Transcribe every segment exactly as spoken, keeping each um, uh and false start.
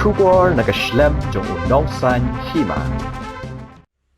Khubor na ka shlem jong u nongsan hima.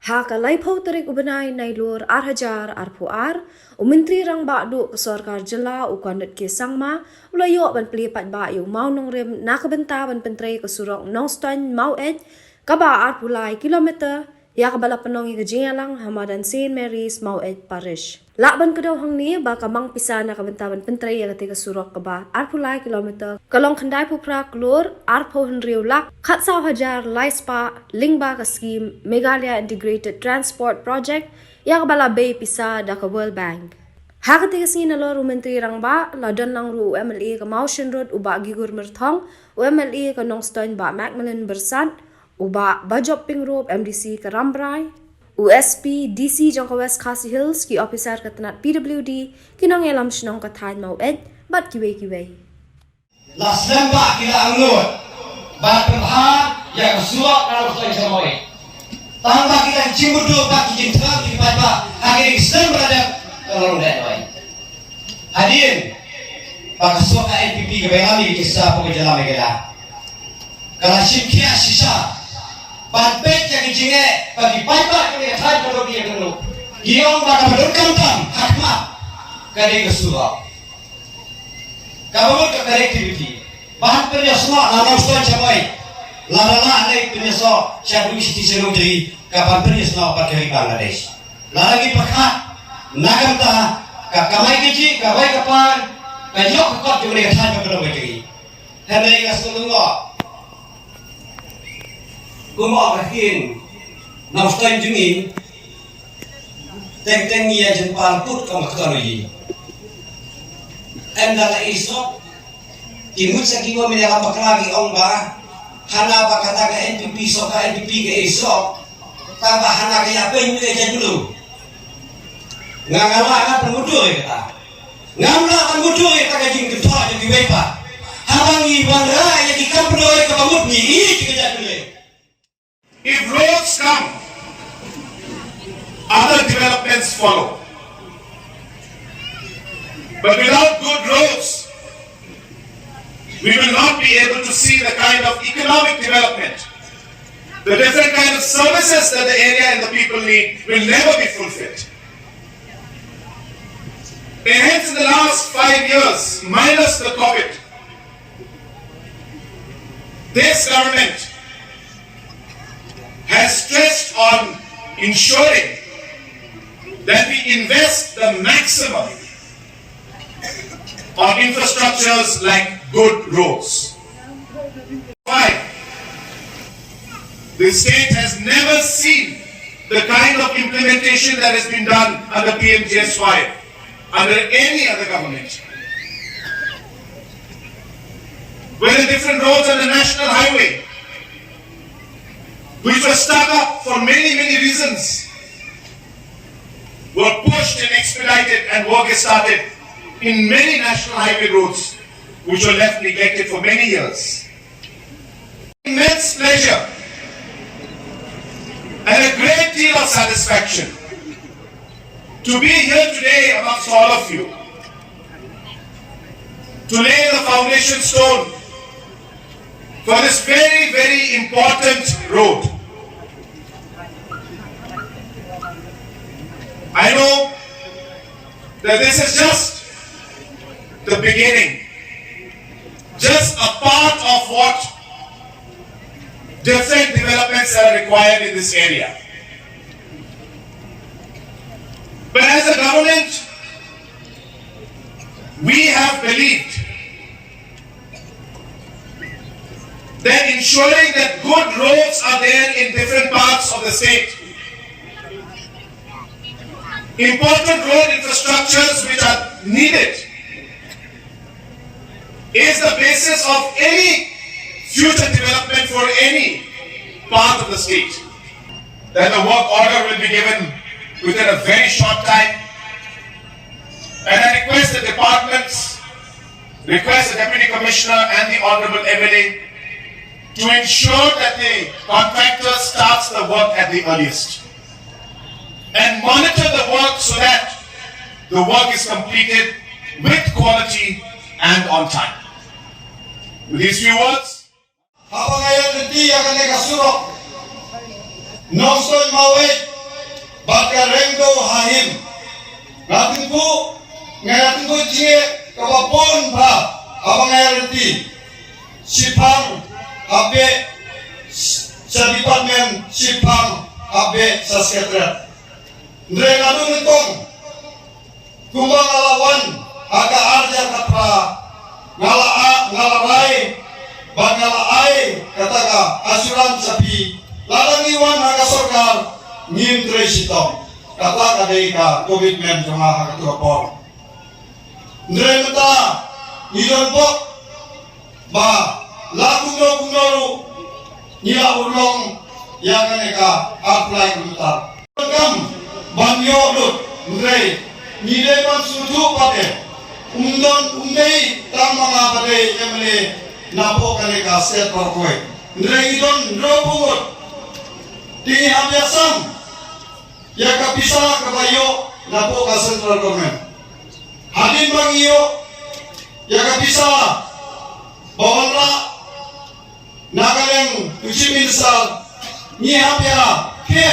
Ha ka laiphew tarik u bnai Nailur ar hajar arphew ar, u Myntri Rangbah Duh ka Sorkar Jylla u Conrad K Sangma u la ïoh ban plie paidbah ïa u mawnongrim na ka bynta ban pyntrei ka surok Nongstoiñ Maweit kaba arphew lai kilometer, ïa kaba la pynlong ïa ka jingïalang ha madan Saint Mary's Maweit Parish. Lah ban kdew hangne ba ka mang pisa na ka bynta ban pyntrei ïa kata ka surok kaba arphew lai kilometer ka long khyndai phew phra klur arphew hynriew lak khatsaw hajar lai spah lyngba ka skhim Meghalaya Integrated Transport Project, ïa kaba la bei pisa da ka World Bank. Ha kata ka sngi nalor u Myntri Rangbah la don lang ruh u M L A ka Mawshynrut u Bah Gigur Myrthong, u M L A ka Nongstoiñ Bah Macmillan Byrsat, u Bah Bajop Pyngrope, M D C ka Rambrai, u S P, D C jong ka West Khasi Hills, ki ophisar ka tnat P W D, ki nongïalam shnong ka thaiñ Maweit bad kiwei kiwei. La slem ba ki la angnud ba pynbha ïa ka surok na Nongstoiñ sha Maweit. Tang ba ki la jingmudui ba ki jingthrang ki paidbah ha ki slem ba la dep ka long dei noi. Hadien ba ka surok ka N P P ka Bengali ki sa pha ka jylla Meghalaya. Ka la shim khia shisha ban peit ïa ki jingeh ba ki paidbah ki ïa thait ka dok ïa ka dok. Ki ong ba ka ba dok kam tam ha khmat ka dei ka surok. Ka ba mut ka connectivity ban pynïasnoh na Nongstoiñ sha Maweit. Lada lah lei pynïasnoh sha dui siti sha dui ka ban pynïasnoh bad ka ri Bangladesh. Lada ngi pyrkhat na ka bynta ka kamai kajih, ka bai ka par, ka ïoh ka kot jong ka thaiñ ka dong ka jong ngi. Hynrei nga sngewthuh kumba ka ktien Nongstoiñ jong ngi, teng teng ngi ïa jempa put ka ma kto ïa. Ynda la isok ki mut sa ki ba mynta ka bakla ki ong ba hana ba kata ka N P P sok, ka N P P ka isok. Tang ba hana ka ïa pynmih ïa jait blu. Nga nga la nga pynmudui ïa kata. Ngam lah ban mudui ïa ka jingkynthoh jong kiwei pat. Haba ngi wanrah ïa ki kam pyndonkam ka ba mut ngi ïeit ïa ka jaitbynriew. If roads come, other developments follow. But without good roads, we will not be able to see the kind of economic development, the different kind of services that the area and the people need will never be fulfilled. And hence, in the last five years, minus the COVID, this government has stressed on ensuring that we invest the maximum on infrastructures like good roads. Five, the state has never seen the kind of implementation that has been done under P M G S Y, under any other government. Whether different roads on the national highway, which were stuck up for many, many reasons, were pushed and expedited, and work has started in many national highway roads which were left neglected for many years. Immense pleasure and a great deal of satisfaction to be here today amongst all of you to lay the foundation stone for this very, very important road. I know that this is just the beginning, just a part of what different developments that are required in this area. But as a government, we have believed that ensuring that good roads are there in different parts of the state, important road infrastructures which are needed, is the basis of any future development for any part of the state. That the work order will be given within a very short time. And I request the departments, request the Deputy Commissioner and the Honorable M L A to ensure that the contractor starts the work at the earliest and monitor the work so that the work is completed with quality and on time. With these few words, Haba nga ïa lynti ïa kane ka surok Nongstoiñ Maweit bad ka Rengdo Hahim, nga tyngkhuh, nga ïa tyngkhuh jingeh kaba bun bha haba nga ïa lynti. Shipang haba sha department, shipang haba sha secretariat. Hynrei naduh nyngkong kumba nga la wan ha ka arhajar khatphra, nga la a, nga la rai bad nga la ai kata ka assurance ha phi, lada ngi wan ha ka sorkar ngin trei shitom. Kata ka dei ka commitment jong nga ha kato ka por. Hynrei mynta ngi don bok ba la kumno kumno ruh ngi la urlong ïa kane ka arphew lai kilometer. Kam ban ïoh lut, hynrei ngi dei ban sngewthuh pat, um don, um dei tang ma nga ba dei M L A napoh kane ka state baroh kawei. Hynrei ngi don hynriewphew ngut. Te ngi hap ïasam ïa ka pisa kaba ïoh napoh ka central government. Hadien ba ngi ïoh ïa ka pisa ba wanrah na ka liang u Chief Minister, ngi hap ïa khie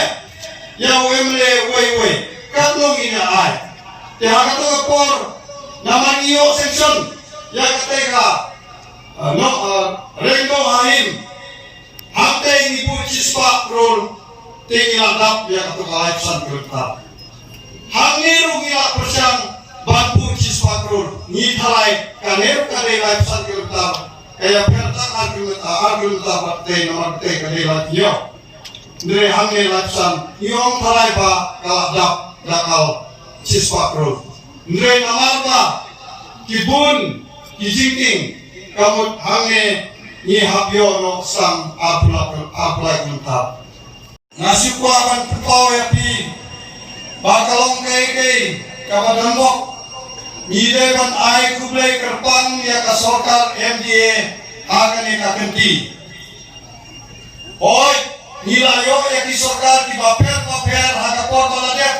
ïa u M L A uwei uwei katno ngin ïa ai. Te ha kato ka por, namar ngi ïoh sanction ïa kata ka, uh, no, uh, Rengdo Hahim, hangtei ngi buh shispah klur, te ngi la dap ïa kato ka laiphew san kilometer. Hangne ruh ngi la pyrshang ban buh shispah klur, ngi tharai kane ruh ka dei laiphew san kilometer, ka ïapher tang ar kilometer, ar kilometer bad tei, namar tei ka dei laiphew hynñiew. Hynrei hangne laiphew san, ngi ong tharai ba ka la dap da ka shispah klur. Hynrei namar ba ki bun ki jingkieng, ka mut hangne ngi hap ïoh noh tang arphew lai, arphew lai kilometer. Nga shu kwah ban pynpaw ïa phi ba ka long kaei kaei kaba donkam, ngi dei ban ai khublei kyrpang ïa ka sorkar M D A ha kane ka kynti. Hooid, ngi la ïoh ïa ki sorkar kiba pher ba pher ha ka por ba la dep.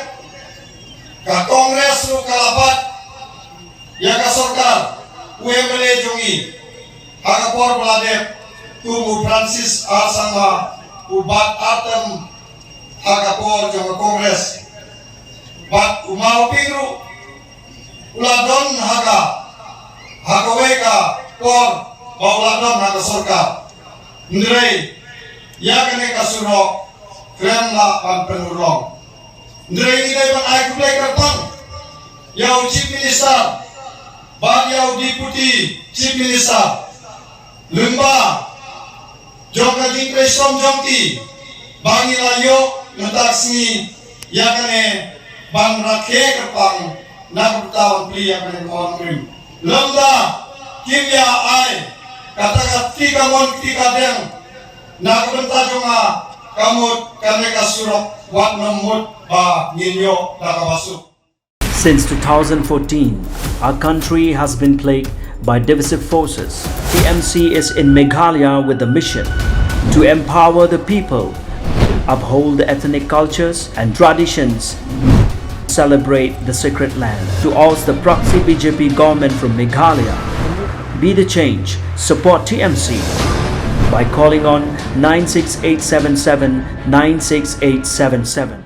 Ka Congress ruh ka la bat ïa ka sorkar, u M L A jong ngi ha ka por ba la dep, kum u Francis R Sangma, u bat ar term ha ka por jong ka Congress. Bad u Mawping ruh u la don ha ka, ha kawei ka por ba u la don ha ka sorkar. Hynrei ïa kane ka surok khlem lah ban pynurlong. Hynrei ngi dei ban ai khublei kyrpang ïa u Chief Minister bad ïa u Deputy Chief Minister lyngba jong ka jingtrei shitom jong ki ba ngi la ïoh mynta ka sngi ïa kane ban rakhe kyrpang na ka bynta ban plie ïa kane ka mon rim. Lymda kim ïa ai kata ka kti kamon kti kadiang na ka bynta jong nga, ka mut kane ka surok wat nym mut ba ngin ïoh da kaba suk. Since two thousand fourteen, our country has been plagued by divisive forces. T M C is in Meghalaya with the mission to empower the people, uphold the ethnic cultures and traditions, celebrate the sacred land. To oust the proxy B J P government from Meghalaya, be the change, support T M C by calling on nine six eight seven seven nine six eight seven seven.